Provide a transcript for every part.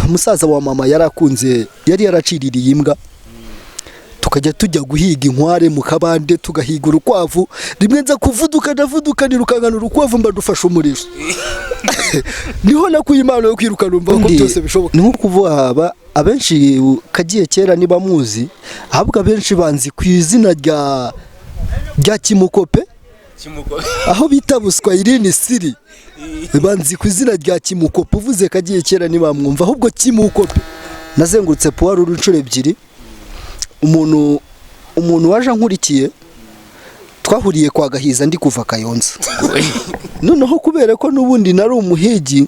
Musaza wa mama yarakunze, yari yaraciririye imbwa, tukajya tujya guhiga inkware mu kabande, tugahiga urukwavu. Rimwe nza kuvuduka, ndavuduka, nirukankana urukwavu, mba dufashe umurizo. Niho nakuye impano yo kwiruka, numva ko byose bishoboka. Ni nko kuvuga aba abenshi Kagiye Kera nibamuzi, ahubwo abenshi banzi ku izina rya Kimukope, aho bita Buswayirini Siri, banzi ku izina rya Kimukope. Uvuze Kagiye Kera ntibamwumva, ahubwo Kimukope. Nazengurutse puwaruru inshuro ebyiri. Umuntu waje ankurikiye, twahuriye kwa Gahiza ndi kuva Kayonza. Noneho kubera ko n'ubundi nari umuhigi,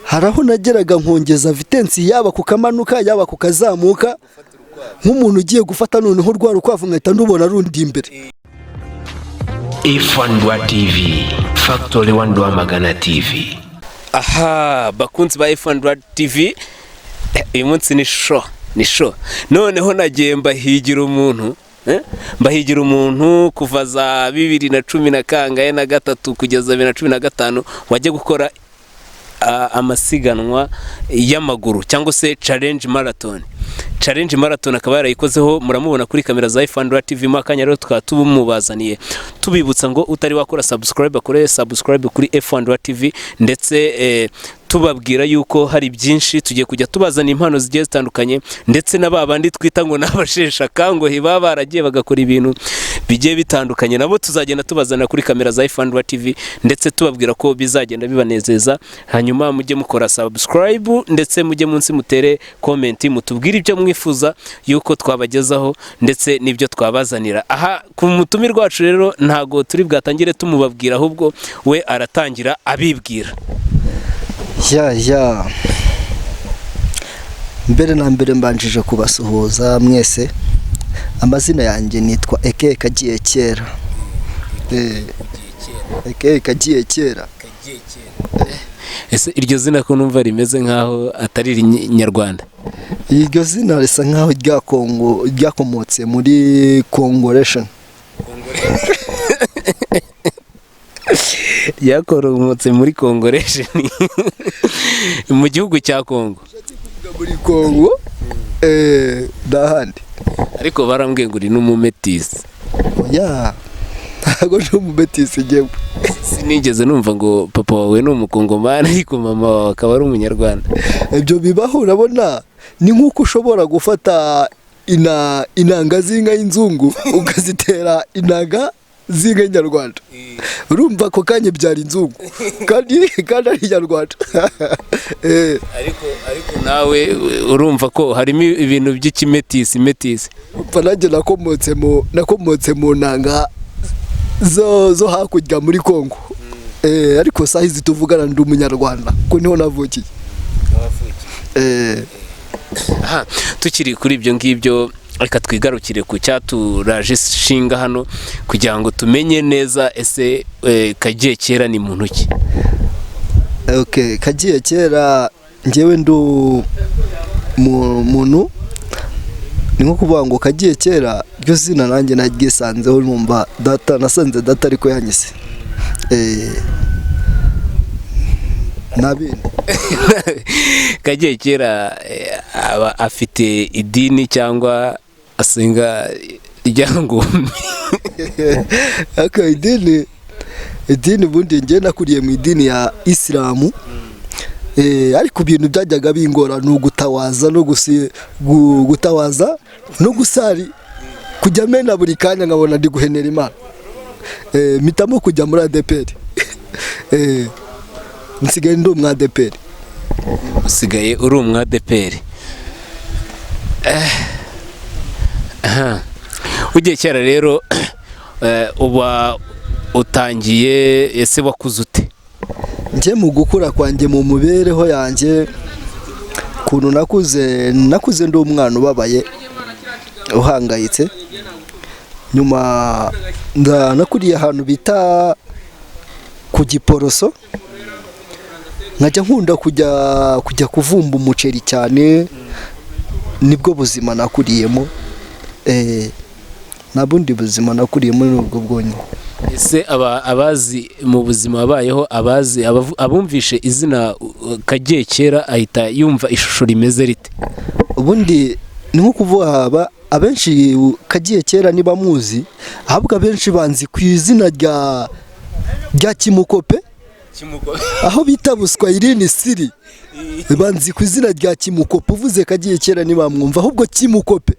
hari aho nageraga nkongeza vitesse, yaba ku kamanuka, yaba ku kazamuka, nk'umuntu ugiye gufata noneho rwa rukwavu, nkahita ndubona rundi imbere. F1 TV, Factory One Rwamagana TV. Aha, bakunzi ba F1 TV, uyu munsi ni show, ni show. Noneho nagiye mbahigira umuntu, mbahigira umuntu kuva za bibiri na cumi na kangahe na gatatu kugeza 2015, wajya gukora amasiganwa y'amaguru cyangwa se challenge marathon. Challenge marathon akaba yarayikozeho, muramubona kuri kamera za F1 TV. Mu akanya rero tukaba tumubazaniye, tubibutsa ngo utari wakora subscribe akore subscribe kuri F1 TV, ndetse tubabwira yuko hari byinshi tugiye kujya tubazana, impano zigiye zitandukanye, ndetse na ba bandi twita ngo n'abasheshe akanguhe baba baragiye bagakora ibintu bigiye bitandukanye, nabo tuzagenda tubazana kuri kamera za F1 TV, ndetse tubabwira ko bizagenda bibanezeza. Hanyuma mujye mukora subscribe, ndetse mujye munsi mutere comment, mutubwire ibyo mwifuza yuko twabagezaho ndetse n'ibyo twabazanira. Aha ku mutumirwa wacu rero ntago turi bwatangire tumubabwira, ahubwo we aratangira abibwira. Ya, mbere na mbere mbanjije kubasuhuza mwese. Amazina yanjye nitwa Eke Kagiye Kera. Eke Kagiye Kera. Ese iryo zina ko numva rimeze nkaho atari irinyarwanda? Iryo zina risa nkaho rya Kongo, ryakomotse muri Congolation. Ryakomotse muri Congolation, mu gihugu cya Kongo? Muri Kongo, n'ahandi. Ariko barambwiye ngo uri n'umumetisi. Oya, ntabwo ndi umumetisi njyewe. Sinigeze numva ngo papa wawe ni umukongomani ariko mama wawe akaba ari umunyarwanda. Ibyo bibaho, urabona ni nk'uko ushobora gufata inanga z'inka y'inzungu ukazitera inanga z'inka y'inyarwanda, urumva ako kanya byara inzungu kandi ari inyarwanda. Ariko nawe urumva ko harimo ibintu by'ikimetisi metisi. Upfa nanjye nakomotse mu nanga zo hakurya muri Kongo. Ariko saha izi tuvugana ndi umunyarwanda ko niho navukiye. Aha tukiri kuri ibyo ngibyo, reka twigarukire ku cyaturaje ishinga hano kugira ngo tumenye neza ese Kagiye Kera ni muntu ki? Okay, Kagiye Kera njyewe ndi muntu, ni nko kuvuga ngo Kagiye Kera ryo zina nanjye naryisanzeho, numva data, nasanze data ariko yanyise. Nabindi. Kagiye Kera aba afite idini cyangwa asenga ryangombe? Okay, idini ubundi njye nakuriye mu idini ya Isilamu. Ariko ibintu byajyaga bingora ni ugutawaza no gutawaza no gusari, kujya mena buri kanya nkabona ndi guhenera Imana. Mpitamo kujya muri ADEPR. Nsigaye ndi umwadeperi. Usigaye uri umwadeperi. Aha. Ugiye kera rero, uba utangiye, ese wakuze ute? Njye mu gukura kwanjye, mu mibereho yanjye, ukuntu nakuze, nakuze ndi umwana ubabaye, uhangayitse. Nyuma nakuriye ahantu bita ku Giporoso, nkajya nkunda kujya kuvumba umuceri cyane. Nibwo buzima nakuriyemo. Nta bundi buzima nakuriyemo, ni ubwo bwonyine. Ese abazi mu buzima wabayeho, abazi abumvishe izina Kagiye Kera ahita yumva ishusho rimeze rite? Ubundi ni nko kuvuga abenshi Kagiye Kera niba muzi, ahubwo abenshi banzi ku izina rya Kimukope, aho bita Buswayirini Siri, banzi ku izina rya Kimukope. Uvuze Kagiye Kera ntibamwumva, ahubwo Kimukope.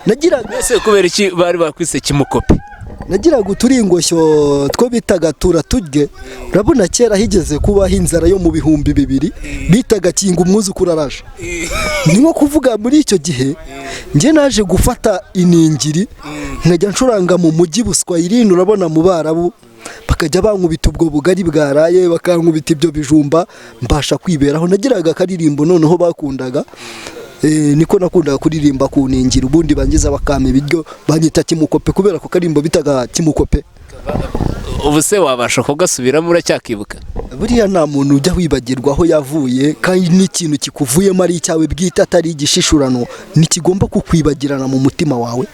Nagiraga Ese kubera iki bari bakwise Kimukope? Nagiraga uturingoshyo two bitaga tura turye. Urabona kera higeze kubaho inzara yo mu 2000 bitaga kinga umwuzukuru araje. Ni nko kuvuga muri icyo gihe njye naje gufata iningiri nkajya ncuranga mu mujyi Buswayirini, urabona mu Barabu bakajya bankubita ubwo bugari bwaraye, bakankubita ibyo bijumba, mbasha kwiberaho. Nagiraga akaririmbo noneho bakundaga, niko nakundaga kuririmba ku ningira, ubundi bangiza bakampa ibiryo banyita Kimukope kubera ko karimbo bitaga Kimukope. Ubu se wabasha kugasubiramo, uracyakibuka? Buriya nta muntu ujya wibagirwa aho yavuye, kandi n'ikintu kikuvuyemo ari icyawe bwite atari igishishurano ntikigomba kukwibagirana mu mutima wawe.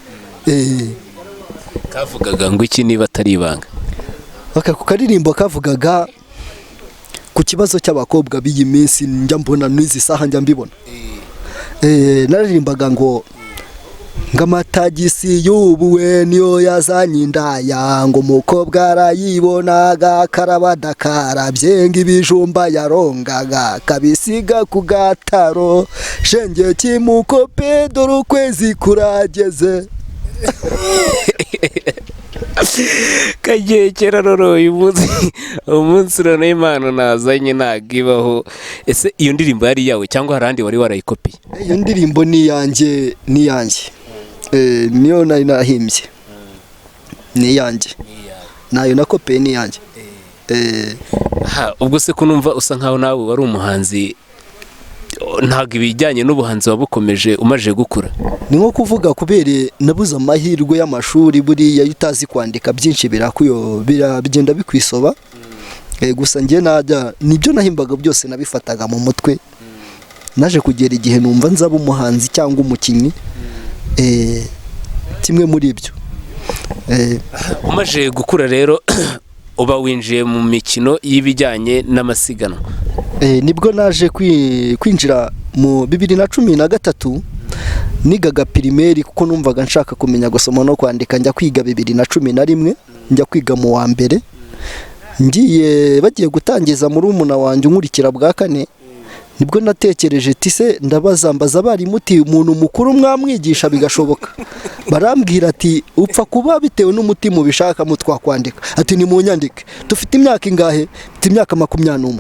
Kavugaga ngo iki niba atari ibanga? Aka karirimbo kavugaga ku kibazo cy'abakobwa b'iyi minsi, njya mbona n'izi saha njya mbibona. Naririmbaga ngo amatagisi y'ubuwe niyo yazanye indaya, ngo umukobwa arayibonaga karaba dakarabye, ngo ibijumba yarongaga kabisiga ku gataro, shenge Kimukope dore ukwezi kurageze. Kagiye Kera rero uyu munsi noneho impano nazanye ntabwo ibaho. Ese iyo ndirimbo yari iyawe cyangwa hari ahandi wari warayikopiye? Iyo ndirimbo ni iyanjye, ni iyanjye, niyo nari narahimbye, ni iyanjye, nayo nakopeye, ni iyanjye. Ubwo se ko numva usa nkaho nawe wari umuhanzi, ntabwo ibijyanye n'ubuhanzi wabukomeje umaze gukura? Ni nko kuvuga kubera nabuze amahirwe y'amashuri, buriya iyo utazi kwandika byinshi bigenda bikwisoba. Gusa njye najya nibyo nahimbaga byose nabifataga mu mutwe. Naje kugera igihe numva nzaba umuhanzi cyangwa umukinnyi, kimwe muri ibyo. Umaze gukura rero uba winjiye mu mikino y'ibijyanye n'amasiganwa. Nibwo naje kwinjira mu 2013, nigaga pirimeri kuko numvaga nshaka kumenya gusoma no kwandika, njya kwiga 2011, njya kwiga mu wa mbere. Ngiye bagiye gutangiza murumuna wanjye unkurikira bwa kane, nibwo natekereje tise ndabaza mbaza abarimu uti umuntu mukuru mwamwigisha bigashoboka? Barambwira ati upfa kuba bitewe n'umutima ubishaka mutwakwandika. Ati ni munyandike. Dufite imyaka ingahe? Mfite imyaka 21.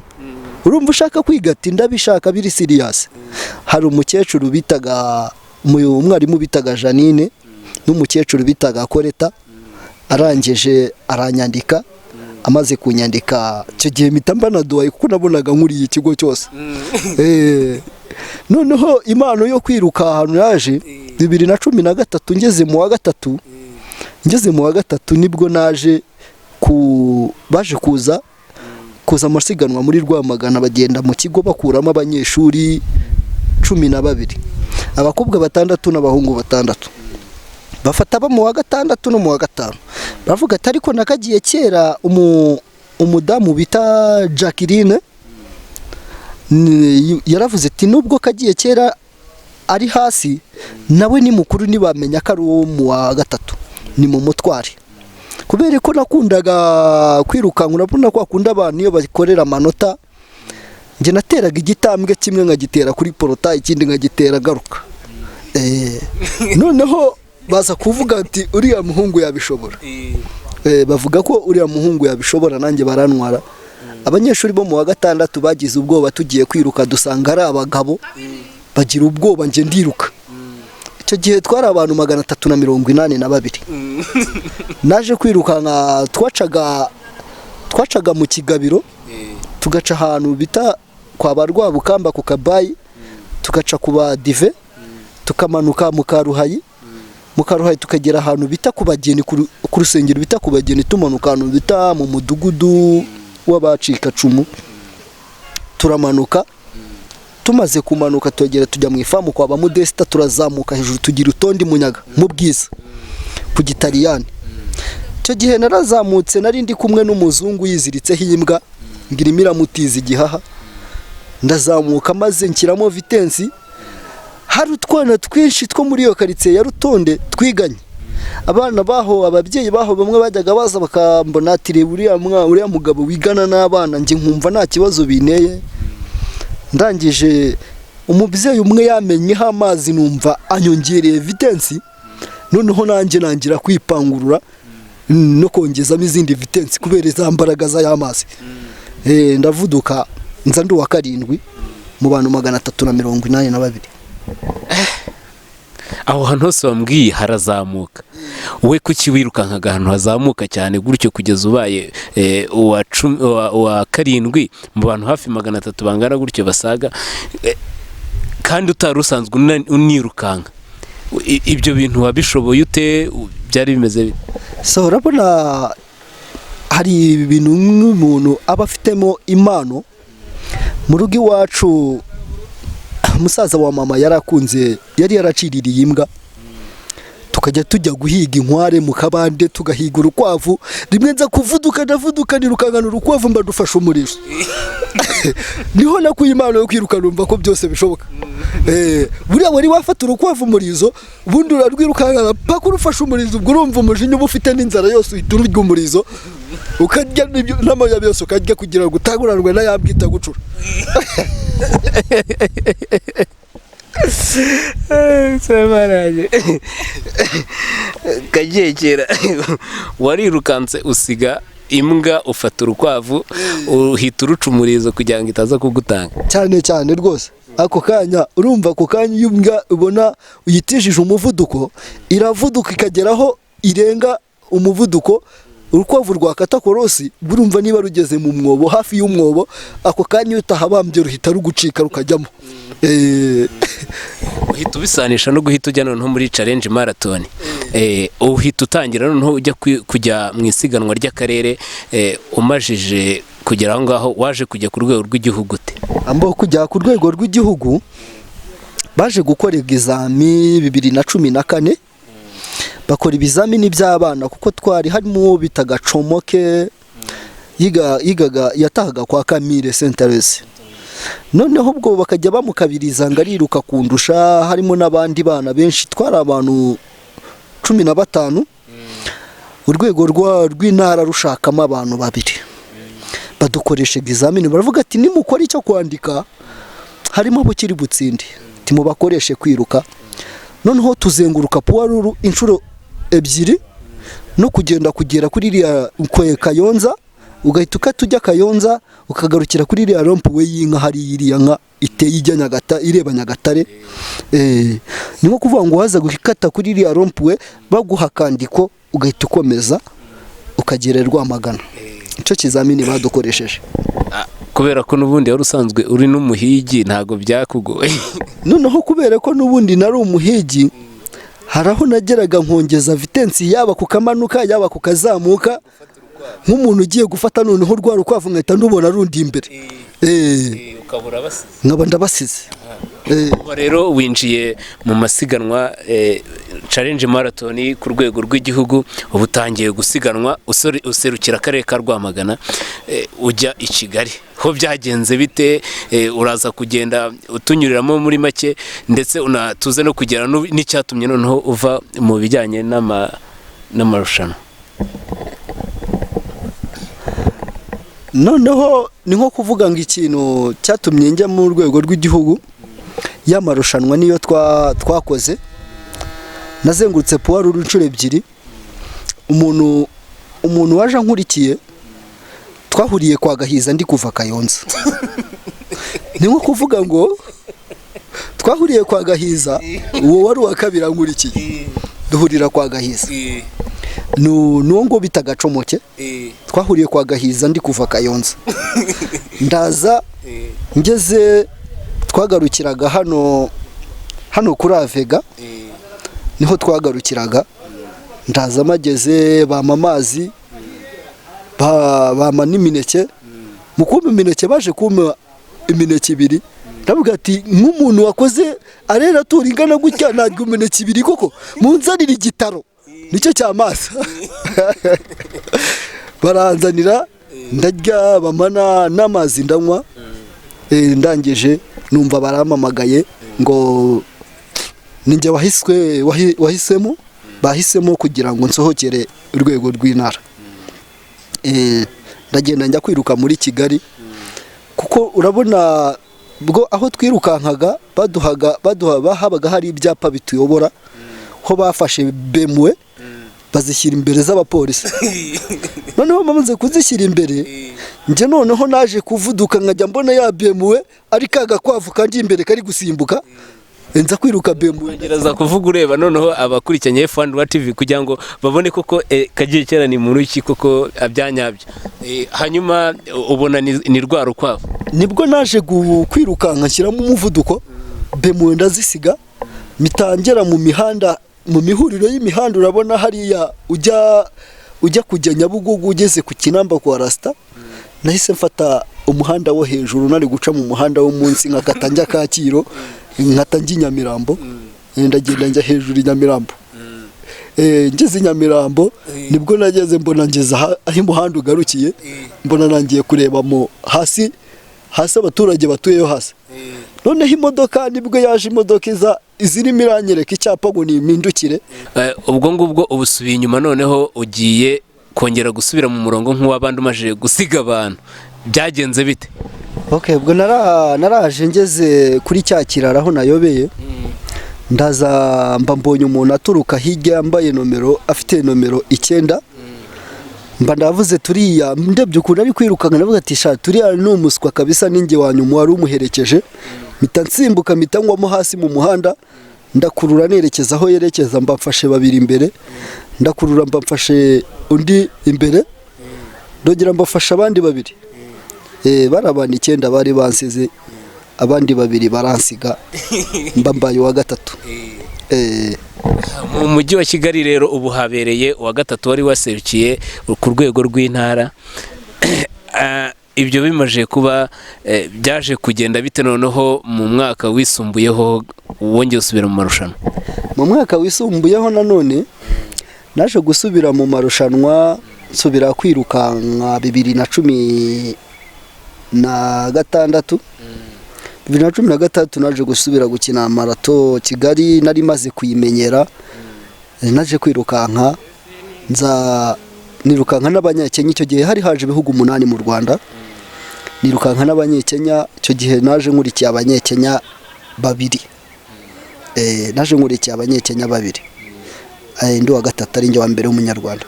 Urumva ushaka kwiga? Ati ndabishaka biri serious. Hari umukecuru bitaga umwarimu bitaga Janine n'umukecuru bitaga Koreta, arangije aranyandika. Amaze kunyandika icyo gihe mpita mbanaduhaye kuko nabonaga nkuriye ikigo cyose. Noneho impano yo kwiruka ahantu yaje 2013, ngeze mu wa gatatu, ngeze mu wa gatatu nibwo naje baje kuza amasiganwa muri Rwamagana, bagenda mu kigo bakuramo abanyeshuri 12, abakobwa 6 n'abahungu 6. Bafata bo mu wa gatandatu no mu wa gatanu. Bavuga ati ariko nakagiye kera umudamu bita Jacqueline yaravuze ati nubwo kagiye kera ari hasi nawe ni mukuru ntibamenya ko ari uwo mu wa gatatu, ni mu mutware. Kubera ko nakundaga kwirukanka, urabona ko akunda abantu iyo bakorera amanota, njye nateraga igitambwe kimwe nkagitera kuri porota, ikindi nkagitera garuka. Noneho baza kuvuga ati uriya muhungu yabishobora. Bavuga ko uriya muhungu yabishobora, nanjye barantwara. Abanyeshuri bo mu wa gatandatu bagize ubwoba, tugiye kwiruka dusanga ari abagabo, bagira ubwoba, njye ndiruka. Icyo gihe twari abantu 382. Naje kwirukanka, twacaga mu Kigabiro, tugaca ahantu bita kwa ba Rwabukamba ku Kabayi, tugaca ku ba Dive, tukamanuka mu Karuhayi, mu Karuhayi tukagera ahantu bita ku Bageni, ku rusengero bita ku Bageni, tumanuka ahantu bita mu mudugudu w'abacikacumu, turamanuka. Tumaze kumanuka tugera tujya mu ifamu kwa ba Modesta, turazamuka hejuru tugira utondi munyaga mu Bwiza ku Gitaliyani. Icyo gihe narazamutse, nari ndi kumwe n'umuzungu yiziritseho imbwa ngo irimo iramutiza igihaha. Ndazamuka maze nshyiramo vitesse. Hari utwana twinshi two muri iyo karitsiye ya Rutonde twiganye. Abana baho, ababyeyi baho bamwe bajyaga baza bakambona ati: "Reba uriya mugabo wigana n'abana." Njye nkumva nta kibazo binteye. Ndangije umubyeyi umwe yamenyeho amazi, numva anyongereye vitesse. Noneho nanjye nangira kwipangurura no kongezamo izindi vitesse kubera za mbaraga z'aya mazi. Ndavuduka nza ndi uwa karindwi mu bantu 382. Aho hantu hose wambwiye harazamuka. We kuki wirukankaga ahantu hazamuka cyane gutyo kugeza ubaye uwa karindwi mu bantu hafi 300 bangana gutyo basaga, kandi utari usanzwe unirukanka? Ibyo bintu wabishoboye ute? Byari bimeze bite? So urabona hari ibintu nk'umuntu aba afitemo impano. Mu rugo iwacu umusaza wa mama yarakunze, yari yaraciririye imbwa, tukajya tujya guhiga inkware mu kabande, tugahiga urukwavu. Rimwe nza kuvuduka, ndavuduka nirukankana urukwavu mba dufashe umurizo. Niho nakuye impano yo kwiruka, numva ko byose bishoboka. Buriya wari wafata urukwavu umurizo, ubundi urarwirukankana paka urufashe umurizo. Ubwo urumva umujinya uba ufite n'inzara yose, uhita ururya umurizo, ukarya n'amababi yose ukarya kugira ngo utaguranwe n'ayambwa itagucura. Kagekera warirukanse usiga imbwa, ufata urukwavu, uhita uruca umurizo kugira ngo itaza kugutanga. Cyane cyane rwose. Ako kanya urumva, ako kanya iyo imbwa ubona uyitishije umuvuduko, iravuduka ikageraho irenga umuvuduko, urukwavu rwakata korosi. Urumva niba rugeze mu mwobo, hafi y'umwobo, ako kanya iyo utahabambye ruhita rugucika rukajyamo. Uhita ubisanisha no guhita ujya noneho muri Challenge Marathon. Uhita utangira noneho ujya kujya mu isiganwa ry'akarere. Umajije kugera aho ngaho, waje kujya ku rwego rw'igihugu ute? Ambo kujya ku rwego rw'igihugu, baje gukora ibizami 2014, bakora ibizamini by'abana kuko twari harimo uwo bitaga Comoke, yigaga yatahaga kwa Camille Saint. Noneho ubwo bakajya bamukabiriza ngo ariruka kundusha. Harimo n'abandi bana benshi, twari abantu 15. Urwego rw'intara rushakamo abantu babiri, badukoresha egizamini, baravuga ati: "Nimukora icyo kwandika harimo abukiri butsinde, timubakoreshe kwiruka." Noneho tuzenguruka puwaruru inshuro ebyiri no kugenda kugera kuri iriya kwe Kayonza, ugahita ukata ujya Kayonza, ukagarukira kuri iriya rond-point y'inka, hari iriya nka iteye ijya Nyagata, ireba Nyagatare. Ni nko kuvuga ngo waza gukata kuri iriya rond-point, baguha akandiko, ugahita ukomeza ukagera i Rwamagana. Icyo kizamini badukoresheje. Kubera ko n'ubundi wari usanzwe uri n'umuhigi, ntabwo byakugoye? Noneho kubera ko n'ubundi nari umuhigi, hari aho nageraga nkongeza vitesse, yaba ku kamanuka, yaba ku kazamuka, nk'umuntu ugiye gufata noneho rwa rukwavu nkahita ndubona rundi imbere. Ukabura basize. Nkaba ndabasize. Ubu rero winjiye mu masiganwa, Challenge Marathon ku rwego rw'igihugu. Ubu utangiye gusiganwa userukira akarere ka Rwamagana. Ujya i Kigali ho byagenze bite? Uraza kugenda utunyuriramo muri make, ndetse tuze no kugera n'icyatumye noneho uva mu bijyanye n'amarushanwa. Noneho ni nko kuvuga ngo ikintu cyatumye njya mu rwego rw'igihugu y'amarushanwa niyo twakoze. Nazengurutse puwaruru inshuro ebyiri. Umuntu waje ankurikiye twahuriye kwa Gahiza ndi kuva Kayonza. Ni nko kuvuga ngo twahuriye kwa Gahiza, uwo wari uwa kabiri ankurikiye, duhurira kwa Gahiza. N'uwo ngo bita Gacomoke, twahuriye kwa Gahiza ndi kuva Kayonza. Ndaza ngeze, twagarukiraga hano kuri Avega, niho twagarukiraga. Ndaza mageze bampa amazi, bampa n'imineke. Mu kumpa imineke, baje kumpa imineke ibiri. Ndavuga ati: "Nk'umuntu wakoze arera tura ingana gutya, ntabwo imineke ibiri koko, munzanire igitaro." Nicyo cyamasa baranzanira, ndarya, bamana n'amazi ndanywa. Ndangije numva barampamagaye ngo ninjye wahiswe, wahisemo, bahisemo kugira ngo nsohokere urwego rw'intara. Ndagenda njya kwiruka muri Kigali, kuko urabona bwo aho twirukankaga baduhaga baduha habaga hari ibyapa bituyobora, ho bafashe BMW bazishyira imbere z'abapolisi. Noneho bamaze kuzishyira imbere, njye noneho naje kuvuduka nkajya mbona ya BMW ari ka gakwavu kanjye imbere kari gusimbuka, nza kwiruka BMW. Gereza kuvuga ureba noneho abakurikiranye F1 Rwa TV kugira ngo babone koko kagiye kera ni muri iki koko abyanyabyo. Hanyuma ubona ni rwa rukwavu. Nibwo naje kwirukanka nshyiramo umuvuduko, BMW ndazisiga, mitangera mu mihanda, mu mihuriro y'imihanda. Urabona hariya ujya kujya Nyabugogo, ugeze ku Kinamba kwa Rasita, nahise mfata umuhanda wo hejuru, nari guca mu muhanda wo munsi nkakata njya Kacyiru, nkata njya i Nyamirambo. Ndagenda njya hejuru i Nyamirambo. Ngeze i Nyamirambo nibwo nageze mbona ngeze aho umuhanda ugarukiye, mbona nangiye kureba mu hasi hasi abaturage batuyeyo hasi. Noneho imodoka nibwo yaje, imodoka iza izirimo iranyereka icyapa ngo nimpindukire. Ubwo ngubwo ubusubiye inyuma, noneho ugiye kongera gusubira mu murongo nk'uw'abandi umaze gusiga abantu, byagenze bite? Okay, ubwo naraje ngeze kuri cya kiraro aho nayobeye, ndaza mba mbonye umuntu aturuka hirya yambaye nomero, afite nomero 9. Mba ndavuze turiya, ndebye ukuntu ari kwirukanka ndavuga ati sha turiya ni umuswa kabisa, ninjye wa nyuma wari umuherekeje. Mpita nsimbuka, mpita ngwamo hasi mu muhanda, ndakurura nerekeza aho yerekeza, mba mfashe babiri imbere, ndakurura mba mfashe undi imbere, ndongera mbafasha abandi babiri. Bari abantu 9 bari bansize, abandi babiri baransiga, mba mbaye uwa gatatu. Mu mujyi wa Kigali rero ubu habereye uwa gatatu wari waserukiye ku rwego rw'intara. Ibyo bimaze kuba, byaje kugenda bite noneho mu mwaka wisumbuyeho wongeye usubira mu marushanwa? Mu mwaka wisumbuyeho nanone naje gusubira mu marushanwa, nsubira kwirukanka 2016. 2016 naje gusubira gukina marato Kigali, nari maze kuyimenyera. Naje kwirukanka, nza nirukanka n'Abanyakenya. Icyo gihe hari haje ibihugu 8 mu Rwanda, nirukanka n'Abanyakenya. Icyo gihe naje nkurikiye Abanyakenya babiri. Naje nkurikiye Abanyakenya babiri, ndi uwa gatatu, ari njye wa mbere w'Umunyarwanda.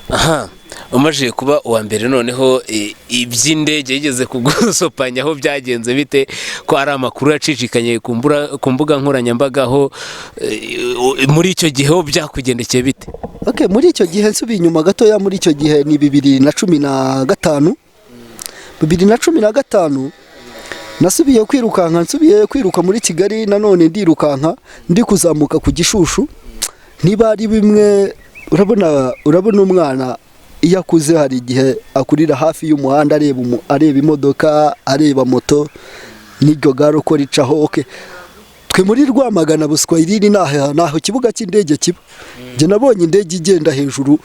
Aha umaze kuba uwa mbere noneho, iby'indege yigeze kugusopanya aho byagenze bite, ko ari amakuru yacicikanye ku mbuga nkoranyambaga, aho muri icyo gihe ho byakugendekeye bite? Okay, muri icyo gihe nsubiye inyuma gatoya, muri icyo gihe ni 2015. 2015 nasubiye kwirukanka, nsubiye kwiruka muri Kigali nanone, ndirukanka ndi kuzamuka ku Gishushu. Niba ari bimwe urabona umwana iyo akuze hari igihe akurira hafi y'umuhanda, areba imodoka, areba moto n'iryo gare uko ricaho. Okay, twe muri Rwamagana Buswahilini naho ikibuga cy'indege kiba. Njye nabonye indege igenda hejuru,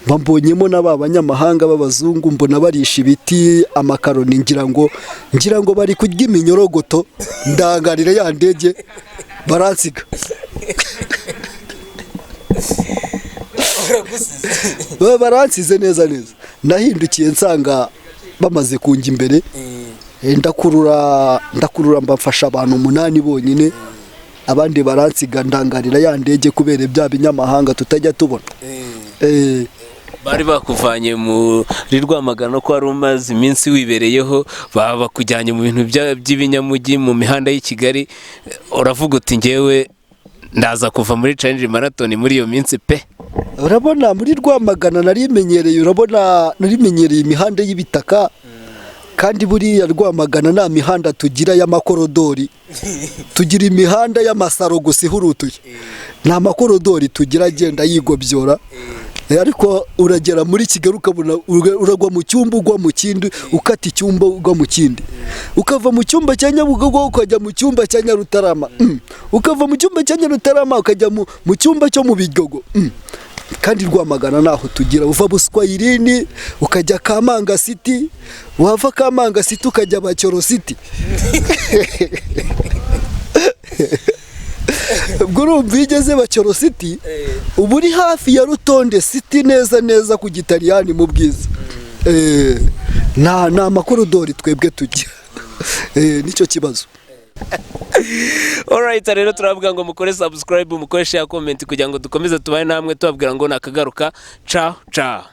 mba mbonyemo n'aba banyamahanga b'abazungu, mbona barisha ibiti amakaroni, ngira ngo bari kurya iminyorogoto, ndangarira ya ndege baransiga. Baba baransize neza neza. Nahindukiye nsanga bamaze kunjya imbere. Ndakurura mbafasha abantu 8 bonyine, abandi baransiga, ndangarira ya ndege kubera bya binyamahanga tutajya tubona. Bari bakuvanye muri Rwamagana ko wari umaze iminsi wibereyeho, baba bakujyanye mu bintu by'ibinyamujyi mu mihanda y'i Kigali, uravuga uti ngewe ndaza kuva muri Challenge Marathon muri iyo minsi pe. Urabona muri Rwamagana narimenyereye, urabona narimenyereye imihanda y'ibitaka, kandi buriya Rwamagana nta mihanda tugira y'amakorodori, tugira imihanda y'amasaro gusa ihurutuye, nta makorodori tugira agenda yigobyora. Ariko uragera muri Kigali ukabona uragwa mu cyumba ugwa mu kindi, ukata icyumba ugwa mu kindi, ukava mu cyumba cya Nyabugogo ukajya mu cyumba cya Nyarutarama. Ukava mu cyumba cya Nyarutarama ukajya mu cyumba cyo mu Biryogo. Kandi Rwamagana naho tugira, uva Buswayirini ukajya Kamanga City, wava Kamanga City ukajya Bacyoro City. Ubwo urumva iyo ugeze Bacyoro City uba uri hafi ya Rutonde City neza neza ku Gitaliyani mu Bwiza. Nta makorodori twebwe tujya. Nicyo kibazo. Alright, rero turavuga ngo mukore subscribe, mukore share, comment kugira ngo dukomeze tubane namwe, tubabwira ngo nakagaruka. Ciao ciao.